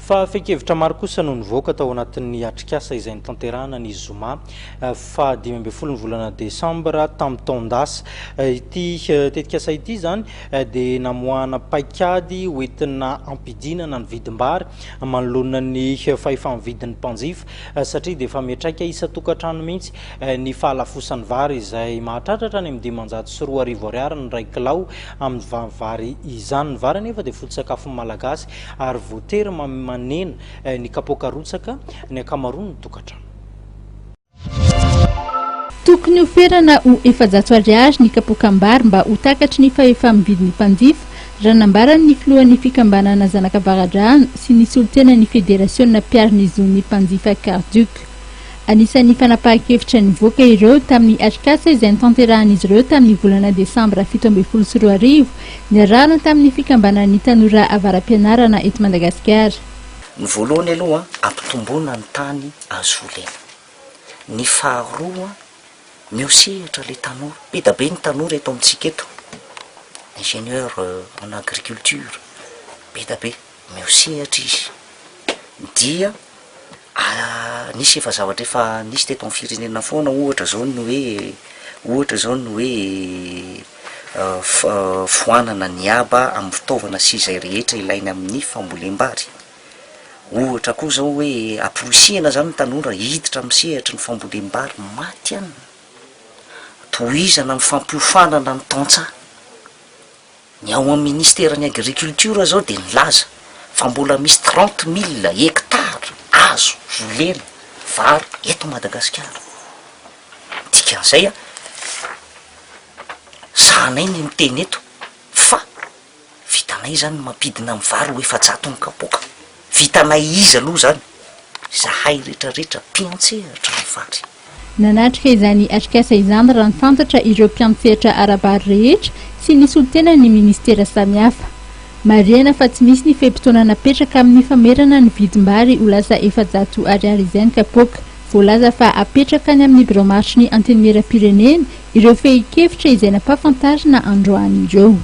Fa fehin-kevitra maro kosa no nivoaka tao anatin'ny atrikasa izay notanterahana ny zoma faha 15 ny volana desambra tamin'ny taon-dasa. Ity tetikasa ity izany dia namoahana paikady hoentina hampidinana ny vidim-bary manoloana ny fahefa-mividin'ny mpanjifa satria dia efa miantraika isan-tokantrano mihitsy ny fahalafosan'ny vary izay mahatratra hatrany amin'ny 2500 ariary ny iray kilao amin'ny vary izany. Ny vary anefa dia foto-tsakafon'ny Malagasy ary voatery manena ny kapoaka rotsaka ny ankamaroan'ny tokantrano. Tokony ho ferana ho 400 ariary ny kapoakam-bary mba ho takatry ny fahefa-mividin'ny mpanjifa, raha nambaran'ny filohan'ny fikambanana Zanakavaradrano sy ny solontenan'ny federasiona mpiaro ny zon'ny mpanjifa Carduc. Anisan'ny fanapahan-kevitra nivoaka ireo tamin'ny atrikasa izay notanterahan'izy ireo tamin'ny volana desambra 2017 niarahana tamin'ny fikambanan'ny tanora avara-pianarana eto Madagasikara. Ny voalohany aloha, ampitomboina ny tany azo volena. Ny faharoa, meo sehatra ilay tanora. Be dia be ny tanora eto amintsika eto, ingénieur en agriculture, be dia be, meo sehatra izy. Dia nisy efa zavatra efa nisy teto amin'ny firenena foana ohatra zao ny hoe, ohatra zao ny hoe foanana ny haba amin'ny fitaovana sy izay rehetra ilaina amin'ny fambolem-bary. Ohatra koa zao hoe amporisihana zany ny tanora hiditra amin'ny sehatry ny fambolem-bary matihanina. Tohizana ny fampiofanana ny tantsaha. Ny ao amin'ny ministeran'ny agriculture zao dia nilaza fa mbola misy 30 000 hectares azo volena vary eto Madagasikara. Dikan'izay a, sahanay ny miteny eto fa vitanay zany ny mampidina ny vary ho 400 ny kapoaka. Vitanay iza aloha zany? Zahay retraretra mpiantsehatra ny vary. Nanatrika izany atrikasa izany raha ny fantatra ireo mpiantsehatra ara-bary rehetra sy ny solontenan'ny minisitera samihafa. Marihana fa tsy misy ny fe-potoana napetraka amin'ny famerana ny vidim-bary ho lasa 400 ariary izay ny kapoaka. Voalaza fa hapetraka any amin'ny birao maritry ny Antenimierampirenena ireo fehin-kevitra izay nampahafantarina androany ireo.